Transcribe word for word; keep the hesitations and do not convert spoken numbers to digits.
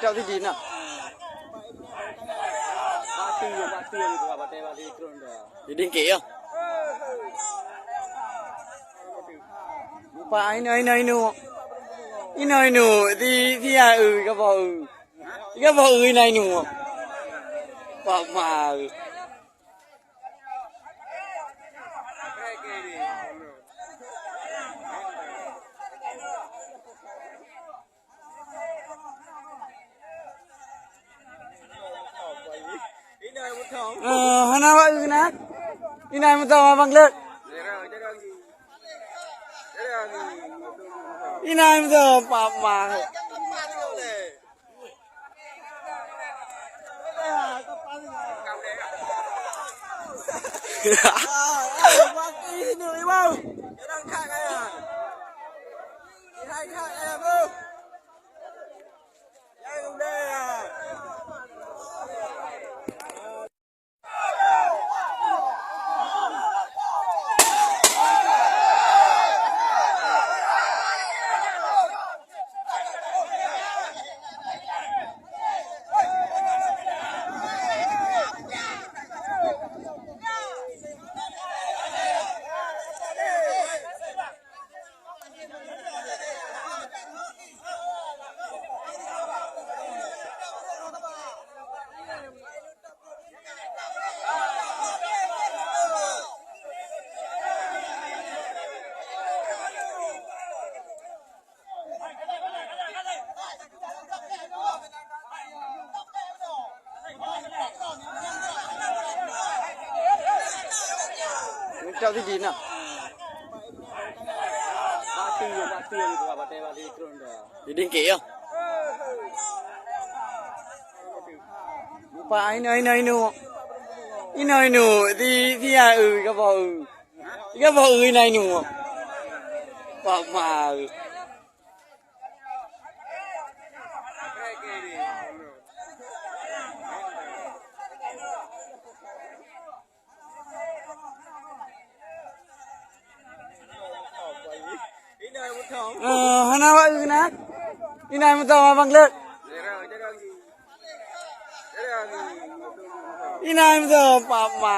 Cok sidin nah. Batu, batu yang itu, batu, batu itu dah. Jadi kek ya. Lupa ino, ino, ino. Ino, ino. Di, di ya, eh, ka bau. Ka bau ino, ino. Pak Mal. Eh, hana awak kena. Ina meuto abang Glet. Ina meuto papa. Minta biji nah. Batu, batu yang itu, batu, batu itu dah. Jadi kek ya. Lupa ino, ino, ino. Ino, ino. Di, di ya, eh, ka bau. Ka bau ino, ino. Pak Mal. Eh, hana awak kena. Ina meuto abang Glet. Ina meuto papa.